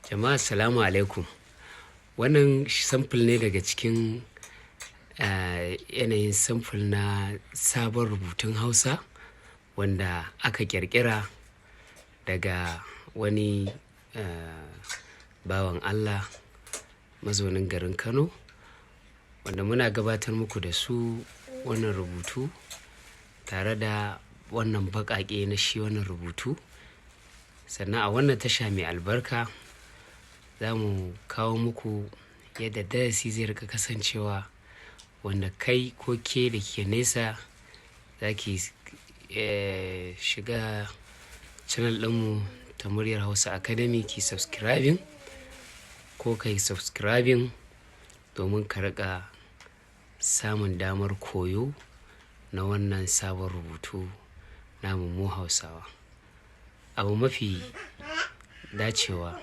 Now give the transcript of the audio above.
Jama'a, salamu alaikum. Wannan sample ne daga cikin yanayin sample na sabon rubutun Hausa wanda aka ƙirƙira daga wani bawan Allah mazaunin garin Kano, wanda muna gabatar muku da su wannan rubutu tare da wannan baƙaƙe na shi wannan rubutu. Sannan a wannan tasha mai albarka za mu kawo muku yadda darasi zai rika kasancewa, wanda kai ko ke da ke nesa za ki shiga channel ɗinmu ta Muryar Hausa Academy, ki subscribing ko kai subscribing domin ka riƙa samun damar koyo na wannan sabon rubutu namu mu Hausawa. Abu mafi dacewa.